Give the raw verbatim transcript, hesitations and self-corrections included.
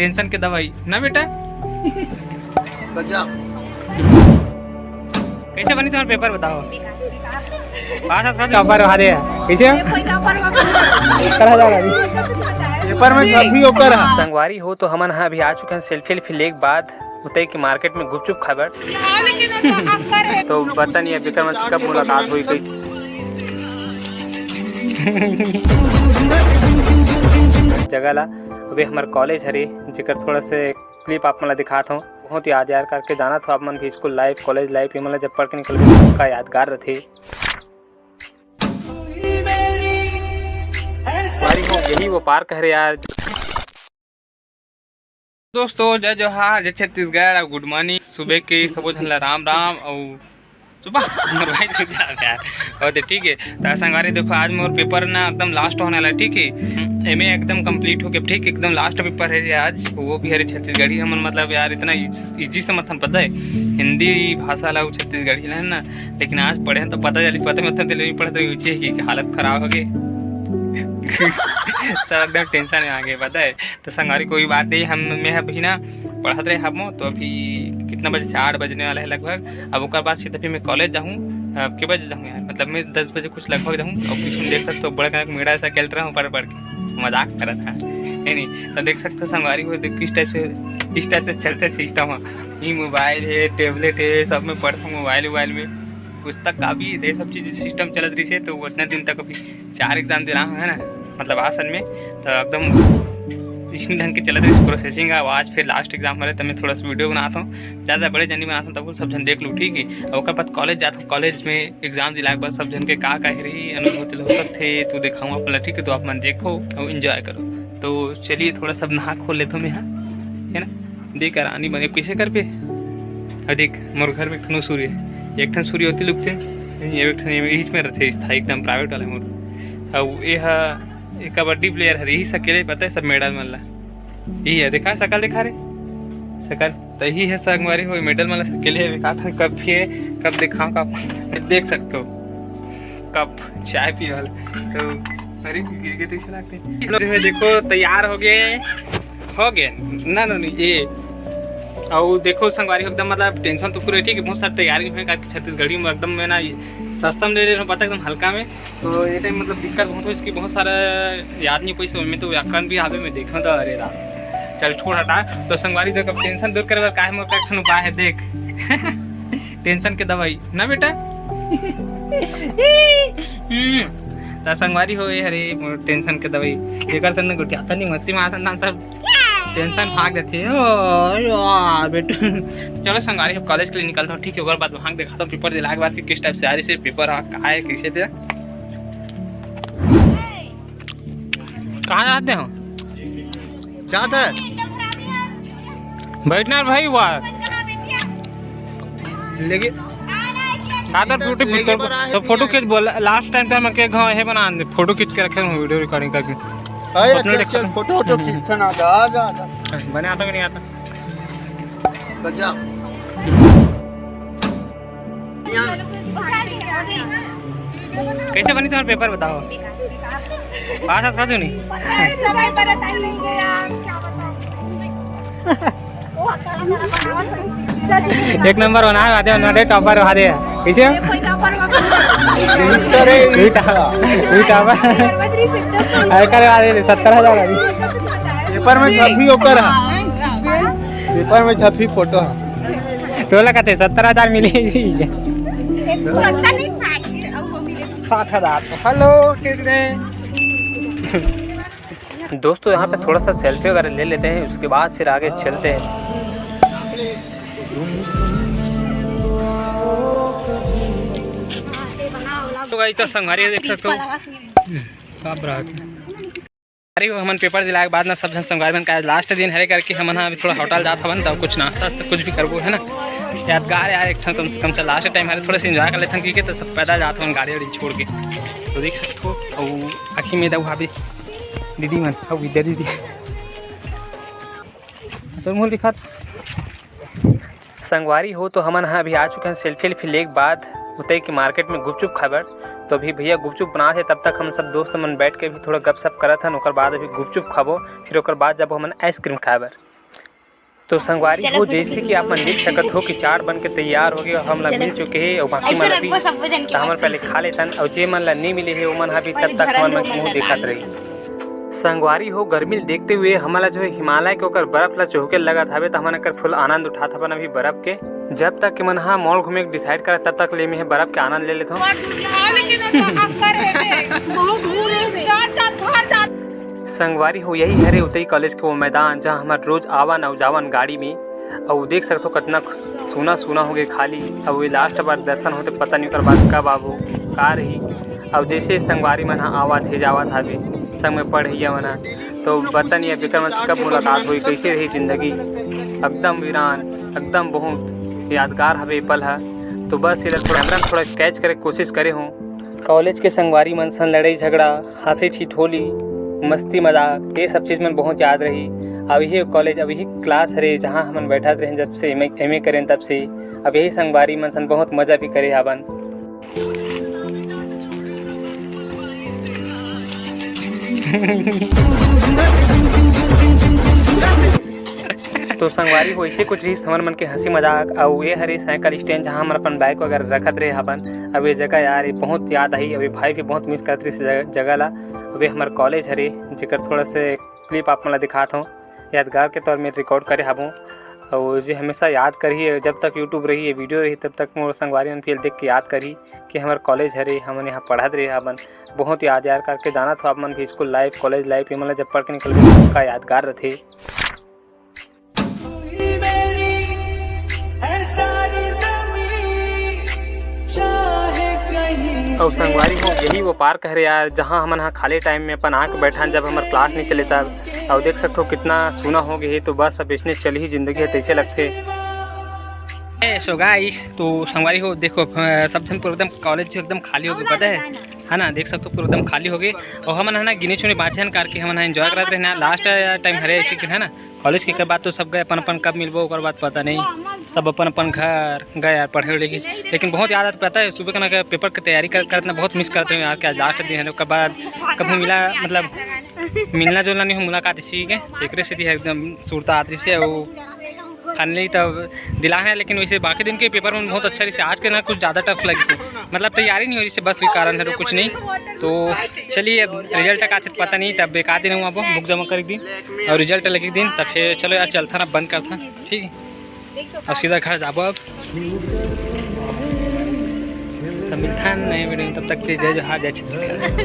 Tension के दवाई ना बेटा। कैसे बनी तुम्हारा पेपर बताओ? पास आस कर टॉपर वाले। कैसे? कोई टॉपर वॉपर करा जा रहा है। पेपर में सब भी ओकर है। संगवारी हो, तो हमन ह अभी आ चुके हैं सेल्फी वेल्फी लेके बाद उतई के मार्केट में गुपचुप खाए बर। तो पता नहीं अब एकर मन से कब मुलाकात होई, कई जगह ला। अबे हमर कॉलेज हरे, जेकर थोड़ा से क्लिप आप मन ला दिखात हूँ। बहुत याद यार करके जानत हो आप मन भी स्कूल लाइफ, कॉलेज लाइफ, ये मन ला जब पढ़ के निकलबे तो पक्का यादगार रथे। भारी हो, यही वो पार्क हरे यार। दोस्तों, जय जोहार, जय छत्तीसगढ़ और गुड मॉर्निंग। सुबह के सबो झन ला राम राम। और सुबह हमर भाई सुबह यार। और तो ठीक है, तो संगवारी देखो, आज मोर पेपर ना एकदम लास्ट होने वाला है, ठीक है। एमे एकदम कंप्लीट हो गया, ठीक, एकदम लास्ट पेपर है ये आज। वो भी हरे छत्तीसगढ़ी हमन, मतलब यार, इतना इजी समझथन, पता है, हिंदी भाषा ला, वो छत्तीसगढ़ी ला है ना। लेकिन आज पढ़े हैं तो पता चली, पता मतलब दिल्ली में पढ़े तो ऊंचे की हालत खराब हो गई। सब एकदम टेंशन में आ गए, पता है। तो संगवारी कोई बात नहीं, हम मैं अभी ना पढ़त रहे हम, तो अभी कितना बजे से, आठ बजने वाला है लगभग। अब ओकर बाद सीधा फिर मैं कॉलेज जाहूँ। अब के बजे जाहूँ यार, मतलब मैं दस बजे कुछ लगभग जाहूँ। और पीछे में देख सकते हो बड़ा कनक मेड़ा ऐसा खेल रहा हूँ पढ़ पढ़ के, मजाक करत है, है नहीं? तो देख सकते हो संगवारी हो, देख किस टाइप से, किस टाइप से चलते सिस्टम है। ये मोबाइल है, टेबलेट है, सब में पढ़ता हूँ मोबाइल वोबाइल में। पुस्तक का भी ये सब चीज़ सिस्टम चलत रही है, तो उतना दिन तक अभी चार एग्जाम दिला हूँ, है ना, मतलब आसन में, तो एकदम इसी ढंग के चलत रही प्रोसेसिंग। अब आज फिर लास्ट एग्जाम हरे, तो मैं थोड़ा सा वीडियो बनाता हूँ, ज़्यादा बड़े जन नहीं बनाता हूँ, तब सब जन देख लो, ठीक है। अब ओकर बाद कॉलेज जाता हूँ, कॉलेज में एग्जाम दिलाए के बाद सब जन के का का रही अनुभूति हो सकते तो दिखाऊँ आप मन ला, ठीक है। तो आप मन देखो और एंजॉय करो। तो चलिए थोड़ा सा नहा खोल लेता हूँ मैं, हाँ, है ना। देख यार, आनी बने कैसे कर पे। अब देख, मोर घर में एक ठन सूर्य, एक ठन सूर्य होती लुकते, ये एक ठन बीच में रहते स्थायी, एकदम प्राइवेट वाला मोर। अब ये हा, ये कबड्डी प्लेयर है, यही अकेले पता है सब मेडल मन ला। यही है, देखा शकल, देखा रे शकल, तो यही है संगवारी हो मेडल मन ला अकेले है, का था कब भी है, कब दिखाओ का देख सकते हो, कप चाय पी वाला। तो अरे गिर गए तो इसे लागते हैं। जो है देखो तैयार हो गए, हो गए ना, ना, नहीं, ये। और देखो संगवारी एकदम मतलब टेंशन तो पूरे ठीक है, बहुत सारी तैयारी हुए, काहे कि छत्तीसगढ़ी में एकदम मैं ना सस्ता में ले ले रहा हूँ, पता एकदम हल्का में। तो ये टाइम मतलब दिक्कत बहुत हो इसकी, बहुत सारा याद नहीं पैसे में तो व्याकरण भी आवे में देखा था। अरे राम, चल छोड़ हटा। तो संगवारी देख, अब टेंशन दूर करे बर काहे मोर एक ठन उपाय है, देख। टेंशन के दवाई ना बेटा। हम्म, त संगवारी हो, ये हरे मोर टेंशन के दवाई। एकर संग गोठियाथन नहीं, मस्ती में आसन दान सब टेंशन भाग जाते हैं। ओ, ओ, बेटा। चलो संगवारी, अब कॉलेज के लिए निकलता हूँ, ठीक है। ओकर बाद वहाँ दिखाता हूँ पेपर दिला के बाद कि किस टाइप से आ रही से पेपर, हाँ, कहाँ है, कैसे दे। कहाँ जाते हो? जाता है। बैठना रे भाई, वाह। लेकिन सात आठ फुट लेकिन तो, बड़ा है तो फोटो भैया। खींच बोल, लास्ट टाइम तो हम के गाँव है बना दे, फोटो खींच के रखे हूँ, वीडियो रिकॉर्डिंग करके। अरे अपने चल, देखो। चल, फोटो, वोटो खींचना था, आ जा, आ जा। बने आता कि नहीं आता? गजब। कैसे बनी तुम्हारा पेपर बताओ? पास आस कर दो नहीं। एक नंबर बना है, आते हैं, टॉपर बना दे। कैसे? कोई टॉपर वॉपर नहीं। अरे, वही टॉपर, वही टॉपर। अरे, करवा दे, सत्तर हजार वाली। पेपर में छपी ओकर है। पेपर में छपी फोटो है। तोला कहते सत्तर हजार मिले जी। सत्तर नहीं, साठ, अब वो मिले। साठ हजार। हेलो, कितने? दोस्तों, यहाँ पे थोड़ा सा सेल्फी वगैरह ले लेते हैं, उसके बाद फिर आगे चलते हैं। तो गाइस, तो संगवारी देख सकते हो, सब रहा है। अरे, वो हमन पेपर दिलाए के बाद ना, सब झन संगवारी मन का आज लास्ट दिन हरे करके हमन हा अभी थोड़ा होटल जात हवन, तब कुछ नाश्ता वास्ता कुछ भी करबो, है ना। यादगार यार, एक ठन कम से कम चल लास्ट टाइम हरे, थोड़ा सा एंजॉय कर लेथन, क्योंकि तो सब पैदल जात हवन गाड़ी वाड़ी छोड़ के। तो देख सकते हो, और आखिर में दऊ हाबे दीदी मन, और विद्या दीदी। तो मूल दिखात। संगवारी हो, तो हमन ह अभी आ चुके हैं सेल्फी वेल्फी लेके बाद उतई के मार्केट में गुपचुप खाए बर। तो अभी भैया गुपचुप बनात हे, तब तक हम सब दोस्त मन बैठ के भी थोड़ा गपशप करत हन। ओकर बाद अभी गुपचुप खाबो, फिर ओकर बाद जाबो हमन आइसक्रीम खाए बर। तो संगवारी हो, जैसे कि आप मन देख सकत हो कि चाट बन के तैयार हो गए, हमला मिल चुके हे अउ बाकी मन ला भी। तो हमन पहले खा लेथन अउ जे मन ला नहीं मिले हे, ओमन हा भी तब तक हमन मन के मुंह देखत रही। संगवारी हो, गर्मी ल देखते हुए हमन ला जो है हिमालय के ओकर बर्फ ला चहुके लगत हवे, त हमन एकर full आनंद उठात हवन अभी बर्फ के। जब तक कि मन हा mall घूमे के decide करत, तब तक ले में बर्फ के आनंद ले लेथों। हाँ, लेकिन ओतना अक्कर हे बे। बहुत दूर हे बे। जा, जा, जा, जा। संगवारी हो, यही हरे उतई college के वो मैदान, जहाँ हमर रोज आवन अउ जावन गाड़ी में। अउ देख सकथो, कतना सूना सूना हो गए खाली। अउ ये last बार दर्शन होते, पता नहीं ओकर बाद कब आबो, का रही। अउ जैसे संगवारी मन ह आवत हे, जावत हावे, संग में पढ़इया मन ह, तो पता नहीं अब एकर मन से कब मुलाकात होई, कैसे रही जिंदगी। एकदम वीरान, एकदम बहुत यादगार हवे ये पल ह। तो बस एला थोड़ा, कैमरा थोड़ा catch करे के कोशिश करे हूँ। College के संगवारी मन सन लड़ाई झगड़ा, हंसी ठिठोली, मस्ती मजाक, ये सब चीज मन बहुत याद रही। अब यही college, अब यही class हरे, जहाँ हमन बैठत रहे जब से एमए, एमए करेन तब से। अब यही संगवारी मन सन बहुत मजा भी करे हावन। तो संगवारी हो, ऐसे कुछ रहिस हमर मन के हंसी मजाक। अउ ये हरे cycle stand, जहाँ हमन अपन bike वगैरह रखत रहे हवन। अब ये जगह यार, ये बहुत याद आई। अब ये भाई भी बहुत miss करत रहिस जगह, जगह ला। अब ये हमर college हरे, जेकर थोड़ा से clip आप मन ला दिखात हूँ, यादगार के तौर में record करे हबो। अउ जे हमेशा याद करही, जब तक YouTube रही, ये video रही, तब तक मोर संगवारी मन फिर देख के याद करही कि हमर college हरे, हमन यहाँ पढ़त रहे हवन। बहुत याद यार करके जानत हो आप मन भी, school life, college life, ये मन ला जब पढ़ के निकलबे, तो का यादगार रथे। अउ संगवारी हो, यही वो park हरे यार, जहाँ हमन ह खाली time में अपन आके बैठन, जब हमर class नहीं चले तब। अउ देख सकथो, कितना सूना हो गए हे। तो बस, अब इसने चलही जिंदगी ह, तैसे लगथे। ए, so guys, तो संगवारी हो, देखो, अ, सब झन पूरा एकदम college एकदम खाली हो गए, पता है, है ना? देख सकथो, पूरा एकदम खाली हो गए। अउ हमन ह ना गिने चुने बाँचे हन करके हमन ह enjoy करत रहे ना। Last time हरे ऐसे कि, है ना, college के बाद तो सब गए अपन अपन, कब मिलबो ओकर बाद पता नहीं, सब अपन अपन घर गए यार पढ़े लेकिन। लेकिन बहुत याद आता, पता है, सुबह का ना paper की तैयारी कर, करत ना बहुत miss करते हैं यार। क्या last दिन है, ओकर बाद कभी मिला, मतलब मिलना जुलना नहीं हो, मुलाकात इसी के, एकरे से एकदम सुरता आत रही से। वो finally तब दिलान हे, लेकिन वैसे बाकी दिन के paper मन बहुत अच्छा रहिसे। आज के ना कुछ ज़्यादा tough लगिसे, मतलब तैयारी नहीं हो रहिसे, बस वही कारण है, कुछ नहीं। तो चलिए, अब result का आथे पता नहीं, तब एक आध दिन हुआ book जमा कर एक दिन अउ result लगे एक दिन, तब फिर चलो यार, चलथन, अब बंद करथन, ठीक है, अउ सीधा घर जाबो अब। तब मिलथन नए video में, तब तक के लिए जय जोहार, जय छत्तीसगढ़।